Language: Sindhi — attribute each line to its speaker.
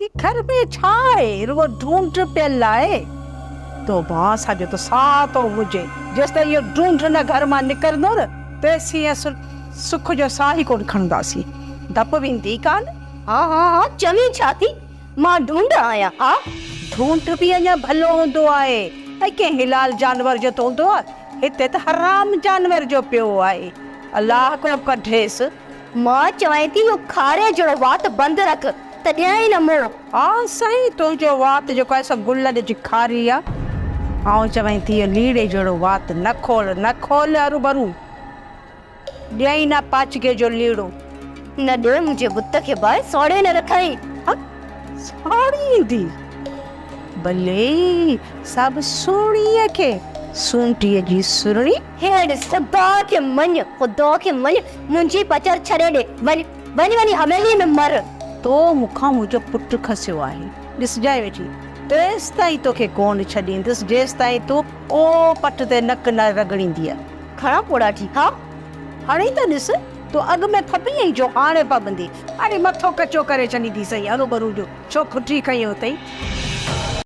Speaker 1: هي گهر ۾ ڇا آهي؟ رڳو ڍونڍ پيل آهي. توبه اسان جو ته ساهه ٿو منجهي. جيستائين اهو ڍونڍ نه گهر مان نڪرندو نه، تيسين اسين سک جو ساهه ئي ڪونه کڻنداسين. ڌپ ويندي ڪانه.
Speaker 2: ها ها ها، چوين ڇا ٿي؟ مان ڍونڍ آهيان، ها.
Speaker 1: ڍونڍ به اڃا ڀلو هوندو آهي ۽ ڪنهن حلال جانور جو ته هوندو آهي. هتي ته حرام جانور جو پيو آهي. الله ڪو ڪڍيس.
Speaker 2: مان چوانء ٿي اهو کاري جهڙو وات بند رک ته ڏيان ئي نه منهن.
Speaker 1: ها سائين تنهنجو وات جيڪو آهي سو گلن جي کاري آ. آئون چوانء ٿي اهو ليڙي جهڙو وات نه کول نه کول هروڀرو ڏيان ئي نه پاچگي جو ليڙو.
Speaker 2: نه ڏي منهنجي بت کي باهه ساڙي نه رکائين.
Speaker 1: ها ساڙيندي. ڀلي سا به سهڻيء کي سونٽيء جي سرڻي.
Speaker 2: هيڻ خدا کي مڃ، خدا کي مڃ، منهنجي پچر ڇڏي ڏي، وڃ، وڃ وڃي حويليء ۾ مر.
Speaker 1: تو مون کان منهنجو پٽ کسيو آهي، ڏسجانء ويٺي، تيستائين توکي ڪونه ڇڏيندس، جيستائين تون او پٽ تي نڪ نه رڳڙيندينء.
Speaker 2: کڻان پوڙاٺي، ها؟
Speaker 1: هڻي ته ڏس، تون اڳ ۾ ڦٻي آهين جو هاڻي ڦٻندين. اڙي مٿو ڪچو ڪري ڇڏينديسئين هروڀرو جو ڇو کٽي کنيو اٿئي.